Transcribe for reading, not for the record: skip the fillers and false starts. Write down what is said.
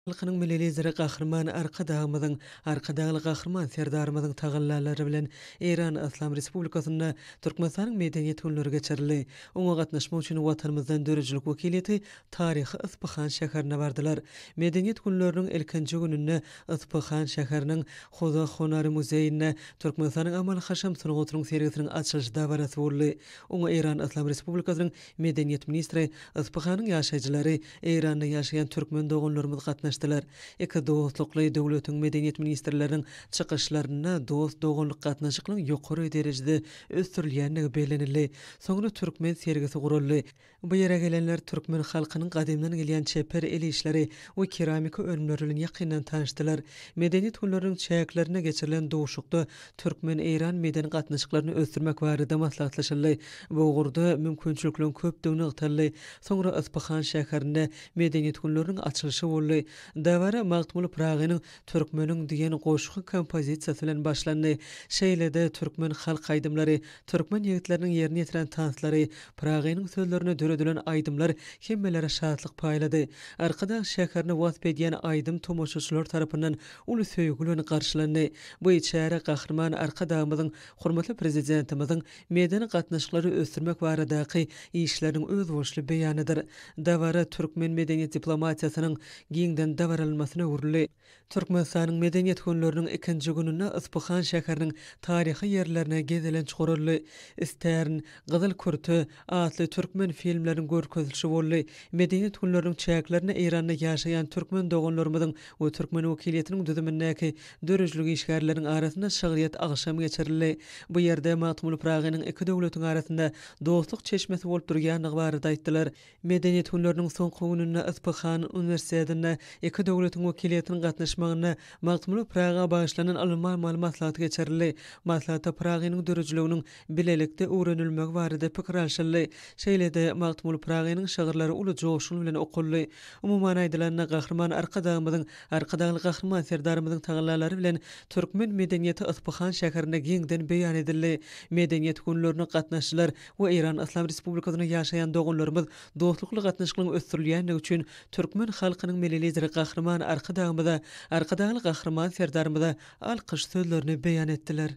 Halkynyň Milli Lideri Gahryman Arkadagymyzyň, Arkadagly Gahryman Serdarymyzyň tagallalary bilen Eýran Yslam Respublikasynda Türkmenistanyň Medeniýet günleri geçirildi. Oňa gatnaşmak üçin Watanymyzdan döredijilik wekiliýeti taryhy Yspyhan şäherine bardylar. Medeniýet günleriniň ilkinji gününde Yspyhan şäheriniň Hoza Honary muzeýinde Türkmenistanyň amaly-haşam sungatynyň sergisiniň açylyş dabarasy boldy. Oňa Eýran Yslam Respublikasynyň Medeniýet ministri, Yspyhanyň ýaşaýjylary, Eýranda ýaşaýan türkmen doganlarymyz gatnaşdylar. Iki dostlukly döwletiň medeniýet ministrleriniň çykyşlarynda dost-doganlyk gatnaşyklaryň ýokary derejede ösdürilýändigi bellenildi. Soňra türkmen sergisi guraldy. Bu ýere gelenler türkmen halkynyň gadymdan gelýän çeper el işleri we keramika önümleri bilen ýakyndan tanyşdylar. Medeniýet günleriniň çäklerinde geçirilen duşuşykda Türkmen-eýran medeni gatnaşyklaryny ösdürmek barada maslahatlaşyldy. Bu ugurda mümkinçilikleriň köpdügi nygtaldy. Soňra Yspyhan şäherinde Medeniýet günleriniň açylyşy boldy. Dabara Magtymguly Pyragynyň Türkmeniň diýen goşgy kompozisiýasy bilen başlandy. Şeýle-de türkmen halk aýdymlary, türkmen ýigitleriniň ýerine ýetiren tanslary, Pyragynyň sözlerine döredilen aýdymlar hemmelere şatlyk paýlady. Arkadag şäherini wasp edýän aýdym tomaşaçylar tarapyndan uly söýgi bilen garşylandy. Bu çäre Gahryman Arkadagymyzyň, hormatly Prezidentimiziň medeni gatnaşyklary ösdürmek baradaky işleriniň özboluşly beýanydyr. Dabara türkmen medeniýet diplomatiýasynyň giňden dabaralanmasyna öwrüldi. Türkmenistanyň Medeniýet günleriniň ikinji gününde Yspyhan şäheriniň taryhy ýerlerine gezelenç guraldy. Istärin, Gyzyl kürte atly türkmen filmleriniň görkezilişi boldy. Medeniýet günleriniň çäklerinde Eýranda ýaşaýan türkmen doganlarymyzyň we türkmen wekiliýetiniň düzümindäki döredijilik işgärleriniň arasynda şygryýet agşamy geçirildi. Bu ýerde Magtymguly Pyragynyň iki döwletiň arasynda dostluk çeşmesi bolup durýandygy barada aýtdylar. Medeniýet günleriniň soňky gününde Yspyhan uniwersitetinde iki döwletiň wekiliýetiniň gatnaşmagynda Magtymguly Pyraga bagyşlanan ylmy-amaly maslahat geçirildi. Maslahatda Pyragynyň döredijiliginiň bilelikde öwrenilmegi barada pikir alşyldy. Şeýle-de Magtymguly Pyragynyň şygyrlary uly joşgun bilen okaldy. Umuman aýdylanda, Gahryman Arkadagymyzyň, Arkadagly Gahryman Serdarymyzyň tagallalary bilen türkmen medeniýeti Yspyhan şäherinde giňden beýan edildi. Medeniýet günlerine gatnaşyjylar we Eýran Yslam Respublikasynda ýaşaýan doganlarymyz dostlukly gatnaşyklaryň ösdürilýändigi üçin türkmen halkynyň Milli Lideri Gahryman Arkadagymyza, Arkadagly Gahryman Serdarymyza alkyş sözlerini beýan etdiler.